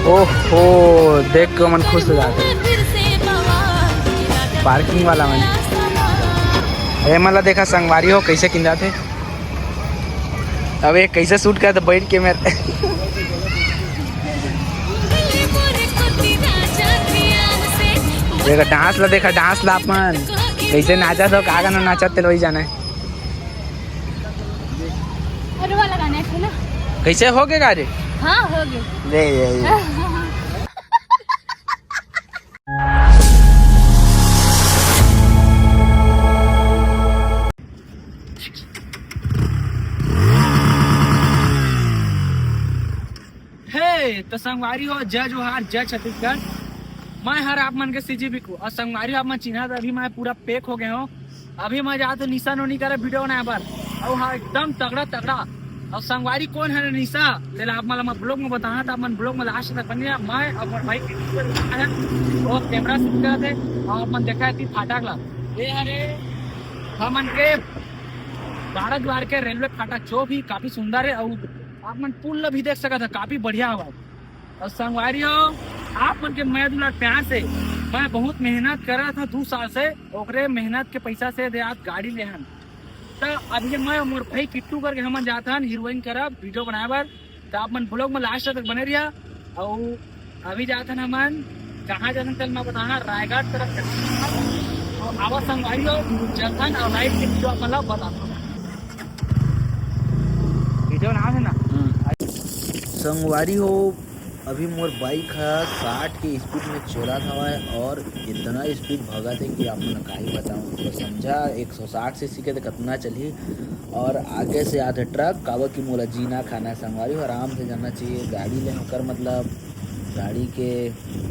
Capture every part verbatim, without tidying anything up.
ओहो, देख के मन खुश हो जाथे। पार्किंग वाला मन। ए मन ला देखा संगवारी हो, कैसे किंजाथे। अब ये कैसे शूट करत बैठ के मेरे। देखा डांस ला, देखा डांस ला अपन कैसे नाचत हो, का गाना नाचत तेल वही जाना है। अरे वाला गाना है ना? कैसे हो गए गाड़ी? हाँ, हो गए। ले, ले, ले। हे, तो संगवारी हो, जय जोहार, जय छत्तीसगढ़। मैं हर आप मन के सीजी बिकू और संगवारी हो, आप मन चिन्हा, अभी मैं पूरा पैक हो गए हूँ। अभी मैं जात हूँ निशा नोनी करे वीडियो बनाए बर। और हाँ, एकदम तगड़ा तगड़ा। और संगवारी कोन है निशा, तेला आप मन ला मैं ब्लॉग में बताना, तो आप मन ब्लॉग में लास्ट तक बने रहा। मैं और मोर भाई है, वो कैमरा शूट करत है और अपन देखा है फाटक ला। ये हरे हमन के बारह द्वार के रेलवे फाटक, जो भी काफी सुंदर है और आप मन पुल ला भी देख सकत है, काफी बढ़िया हवा। और संगवारी हो, आप मन के मया दुलार प्यार से मैं बहुत मेहनत करा था दो साल से, ओकरे मेहनत के पैसा से दे आज गाड़ी ले हन। तो अभी मैं मोर भाई किट्टू करके हमन जात हन हीरोइन करा वीडियो बनाए बर। तो आप मन ब्लॉग में लास्ट तक बने रहिया। और अभी जात हन हमन, कहाँ जात हन तेल मैं बताना, रायगढ़ तरफ जात हन। तो आवा संगवारी हो, चलथन और राइड के वीडियो आप मन ला बताथन। वीडियो नाम है ना? संगवारी हो, अभी मोर बाइक ह साठ के स्पीड में चलत हवय और इतना स्पीड भगत हे कि आप मन ला का ही बताऊं। तो समझा एक सौ साठ सीसी के तो कतना चलही। और आगे से आथे ट्रक, काबर कि मोला जीना खाना है संगवारी हो, आराम से जाना चाहिए। गाड़ी ले होकर मतलब गाड़ी के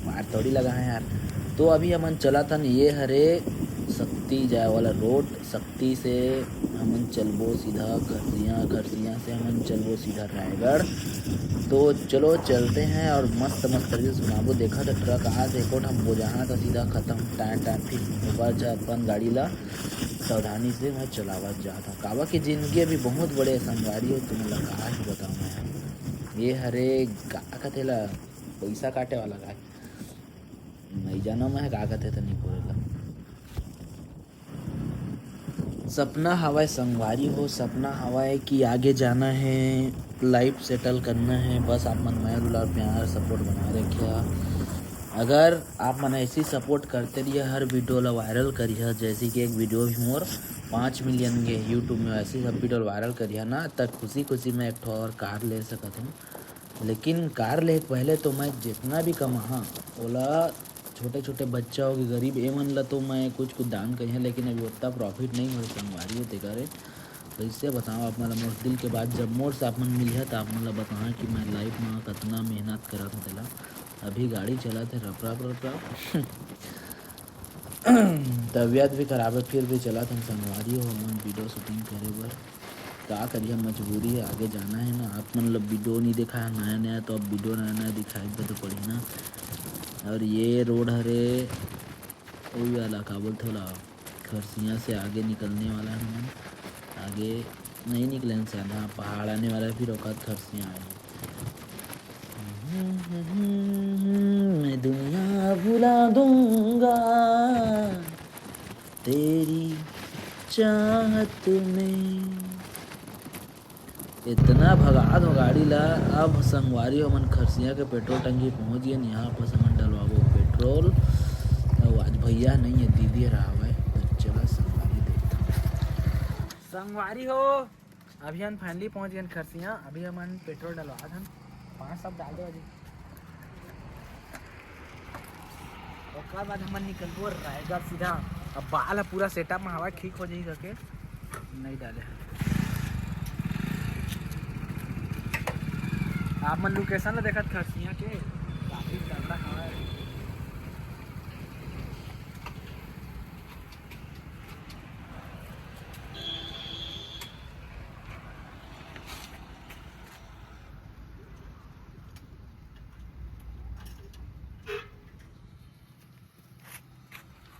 मार थोड़ी लगा है यार। तो अभी हमन चलत हन, ये हरे सक्ती जाए वाला रोड, सक्ती से हमन चलबो सीधा खरसिया, खरसिया से हमन चलबो सीधा रायगढ़। तो चलो चलते हैं और मस्त मस्त तरीके से घुमाबो। देखा तो ट्रक आ थे, कोट हम बोझाना था सीधा खत्म, टायर टायर फिर ऊपर जा अपन गाड़ी ला सावधानी से मैं चलावत जात हूँ। काबर के जिंदगी अभी बहुत बड़े संगवारी हो, तुम ला का ही बताऊँ मैं। ये हरे का कथे ला पैसा काटे वाला का, नहीं जाना मैं का कथे तो नहीं बोलेला। सपना हवय संगवारी हो, सपना हवय कि आगे जाना है, लाइफ सेटल करना है। बस आप मन मया दुलार प्यार सपोर्ट बना रखिया। अगर आप मन ऐसी सपोर्ट करते रहिए, हर वीडियो ला वायरल करिए, जैसे कि एक वीडियो भी मोर पाँच मिलियन गे यूट्यूब में, ऐसी सब वीडियो वायरल करिए ना, तब खुशी खुशी मैं एक ठो और कार ले सकत हूँ। लेकिन कार ले पहले तो मैं जितना भी कमाहा ओला छोटे छोटे बच्चा हो गए, गरीब, ए मन ला तो मैं कुछ कुछ दान करिहा, लेकिन अभी उतना प्रॉफिट नहीं हो संगवारी हो, तेकर कइसे बताओ आप मन ला मोर दिल के बात। जब मोर से आप मन मिलिहा, त आप मन ला बताहा कि मैं लाइफ में कतना मेहनत करत हूँ तेला। अभी गाड़ी चलत है रप रप रप रप। तबीयत भी खराब है, फिर भी चलत हन संगवारी हो हमन वीडियो शूटिंग करे बर। का करिए, मजबूरी है, आगे जाना है ना। आप मन ला वीडियो नहीं दिखाया नया नया, तो अब वीडियो नया नया दिखाई बर तो पड़ी ना। और ये रोड हरे वही वाला, का बोलते होला, खरसिया से आगे निकलने वाला है हमन। आगे नहीं निकले हैं शायद, हाँ, पहाड़ आने वाला है, फिर ओकर बाद खरसिया आए हैं। मैं दुनिया भुला दूंगा तेरी चाहत में। इतना भगात हो गाड़ी ला। अब संगवारी हो, हमन खरसिया के पेट्रोल टंकी पहुंच गए। यहाँ पर हमन डलवाबो पेट्रोल। अउ आज भैया नहीं है, दीदी रहा है, तो चला संगवारी देखता। संगवारी हो, अभी हम फाइनली पहुंच गए खरसिया। अभी हमन पेट्रोल डलवा हन। पाँच सब डाल दो जी। ओकर बाद हमन निकलबो रायगढ़ सीधा। अब बाल ह पूरा सेटअप में हवा, ठीक हो जाही करके नहीं डाले। आप मन लोकेशन ला देखत खरसिया के, काफी तगड़ा हवा।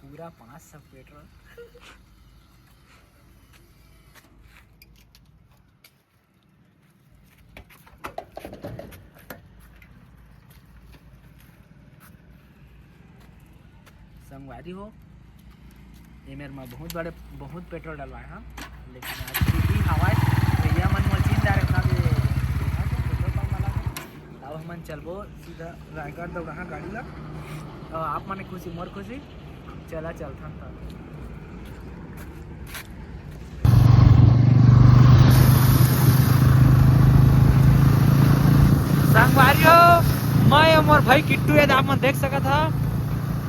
पूरा पाँच सौ पेट्रोल। संगवारी हो, ये मेर में बहुत बड़े, बहुत पेट्रोल डलवाए हन, लेकिन आज भी हवाए भैया मन मोर चीन डायरेक्ट ना दे, देखा तो पेट्रोल पंप वाला है। अब हमन चलबो सीधा रायगढ़ दौड़ाहा गाड़ी ला। और आप मन खुशी मोर खुशी, चला चलथन त। संगवारी हो, मैं और मोर भाई किट्टू, ये आप मन देख सकत हा।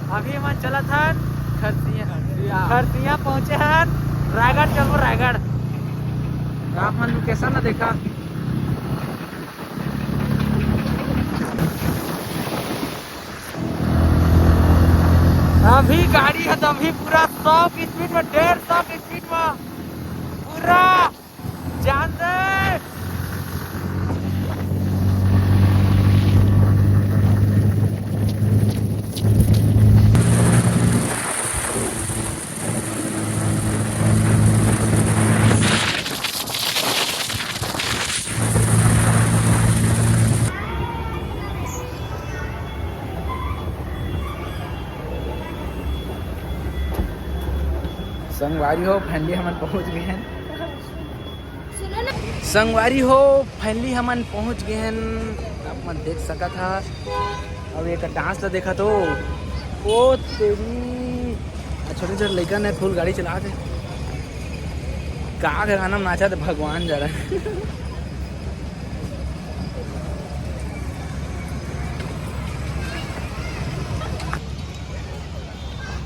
अभी हमन चलत हन खरसिया। खरसिया। खरसिया पहुंचे हन, रायगढ़ चलबो, रायगढ़। आप मन लोकेशन ना देखा। अभी गाड़ी है तो अभी पूरा सौ की स्पीड में, डेढ़ सौ की स्पीड में पूरा जान दे। संगवारी हो, finally हमन पहुंच गए हैं। सुनो ना। संगवारी हो, finally हमन पहुंच गए हैं। आप मन देख सकत हा। अब एक डांस ला देखा तो, ओ तेरी, आ छोटे छोटे लइका ने फुल गाड़ी चला थे। का गाना नाचा थे भगवान जरा।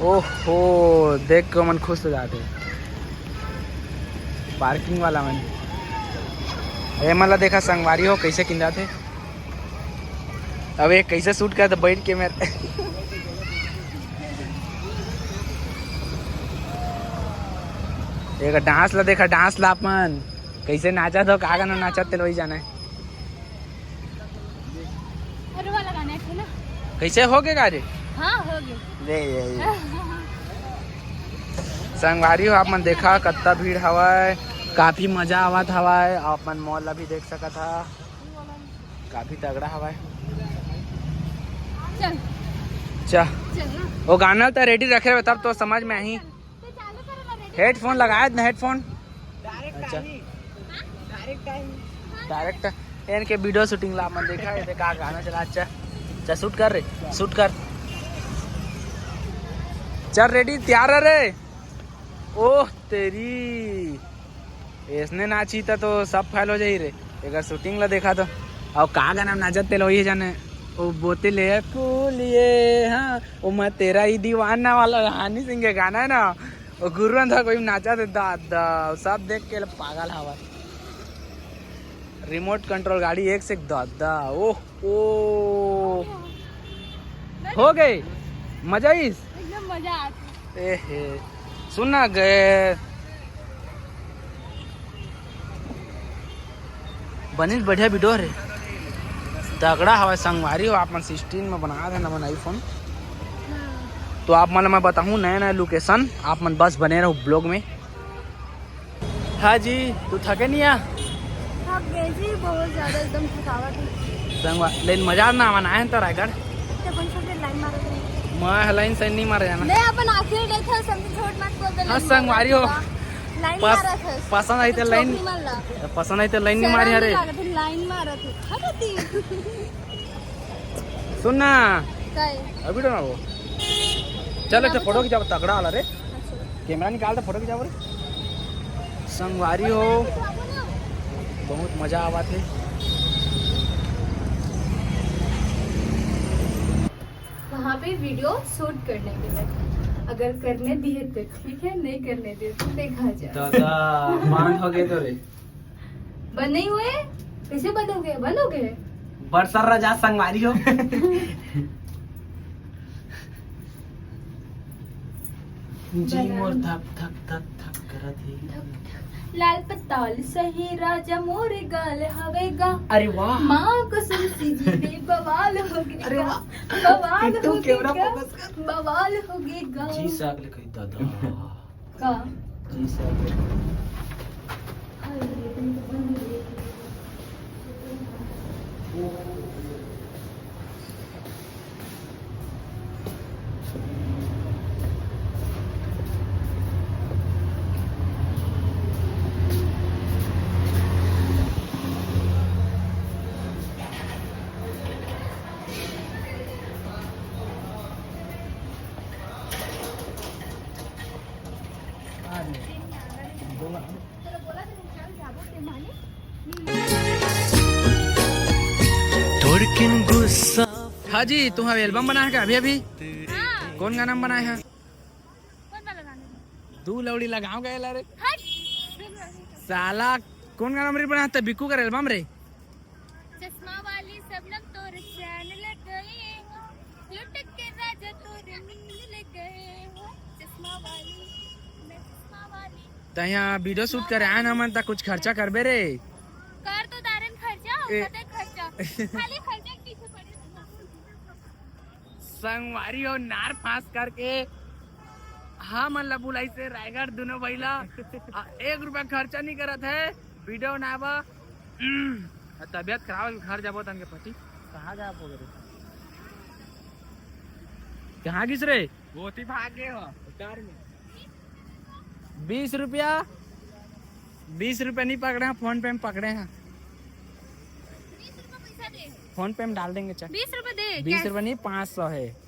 ओहो, देख के मन खुश हो जाते। पार्किंग वाला मन, ए मन ला देखा संगवारी हो, कैसे किंदा थे। अब एक कैसे शूट करते बैठ के मेरे। एक डांस ला देखा, डांस ला अपन कैसे नाचा था, का गाना नाचा तेल वही जाना है। अरे वाला गाना है ना? कैसे हो गए गाड़ी? हाँ, हो गए। ले, ले, ले। संगवारी हो, आप मन देखा कत्ता भीड़ हवाए, काफी मजा आवत हवाए। आप मन मॉल ला भी देख सकत हा, काफी तगड़ा हवाए। चल। चल। चल ना। वो गाना तो रेडी रखे रहे, तब तो समझ में आही। तो चालू करो ना, रेडी। हेडफोन लगाए ना, हेडफोन। डायरेक्ट अच्छा। आही। डायरेक्ट आही। डायरेक्ट इनके वीडियो शूटिंग ला मन देखा है, देखा गाना चला। अच्छा, अच्छा, शूट कर रे, शूट कर। चल रेडी, तैयार रह रे। ओह तेरी, ऐसने नाची त तो सब फेल हो जाई रे। अगर शूटिंग ला देखा तो, और का गाना में नाचत तेल वही जाने। ओ बोतले फूलिए, हाँ, ओ मैं तेरा ही दीवाना वाला हनी सिंह के गाना है ना, वो गुरुवन था कोई नाचा थे दादा, सब देख के पागल हवा। रिमोट कंट्रोल गाड़ी एक से एक दादा। ओह ओ, हो गए, मजा आइस। एकदम मजा आती। ए हे, सुन ना गए। बनिस बढ़िया वीडियो रे, तगड़ा हवा। संगवारी हो, आप मन सिक्सटीन में बना देना मन आईफोन। हाँ। तो आप मन मैं बताहूँ नया नया लोकेशन, आप मन बस बने रहो ब्लॉग में। हाँ जी, तू थके नहीं आ? थक गए जी, बहुत ज्यादा एकदम थकावट है। संगवा-, लेकिन मजा ना आवन आए हैं तो रायगढ़। ते अपन सब लाइन मारो थे। मैं लाइन से नहीं मारे जाना। नहीं, अपन आखिर नहीं था, समझ झूठ मत बोल दे, हाँ, लाइन संगवारी हो। मारा था। लाइन पस-, मारा था। पसंद आई तो लाइन, चोक नहीं मारला। पसंद आई तो लाइन नहीं मारी, शर्म अरे। नहीं लागत, लाइन मारा था। हट हटी। सुन ना। काय? अभी तो ना वो। चल, अच्छा, फोटो खींचा, तगड़ा वाला रे। अच्छा। कैमरा निकाल तो फोटो खींचा रे। संगवारी हो, बहुत मजा आवा थे। वहाँ पे वीडियो शूट करने के लिए, अगर करने दिए तो ठीक है, नहीं करने दिए तो देखा जाए। दादा, मान हो गए तो रे। बंद नहीं हुए? कैसे बंद हो गए? बंद हो गए? बरसर रजा संगवारी हो। जी मोर धक धक धक धक करत हे। लाल पताल सही राजा मोरे गाल हवेगा। अरे वाह। माँ कसम सी जी दे बवाल हो गया। अरे वाह। बवाल हो गया। कैमरा फोकस कर। बवाल हो गया। जी साहब ले कही दादा। का? जी साहब। हाँ जी, तुमन एल्बम बनाए हे का अभी अभी? हाँ। कौन गाना में बनाए हे? कौन वाला गाना? दू लौड़ी लगाओ गए ला रे। हट। साला, कौन गाना में बनाए हे बिक्कू कर एल्बम रे? चश्मा वाली शबनम तोर चैन लग गए हो, लुटक के राजा तोर नींद लग गए हो, चश्मा वाली, मैं चश्मा वाली। त यहाँ वीडियो शूट करे आए ना मन, त कुछ खर्चा करबे रे? कर तो दारन खर्चा, ए- कते खर्चा? खाली खर्चा के पीछे पड़े। संगवारी हो, नार फांस करके हमन ला बुलाइस हे रायगढ़ दुनों भाई ला। आ, एक रुपया खर्चा नहीं करत हे, वीडियो बनाए बर। हम्म, तबियत खराब हे, घर जाबो तन के पति। कहाँ गायब हो गए रे? कहाँ गिस रे? वो ती भाग गए हो। कार में। बीस रुपया, बीस रुपया नहीं पकड़े हैं, फोन पे में पकड़े हैं। फोन पे में डाल देंगे, चल। बीस रुपया दे, बीस रुपया नहीं, पाँच सौ है।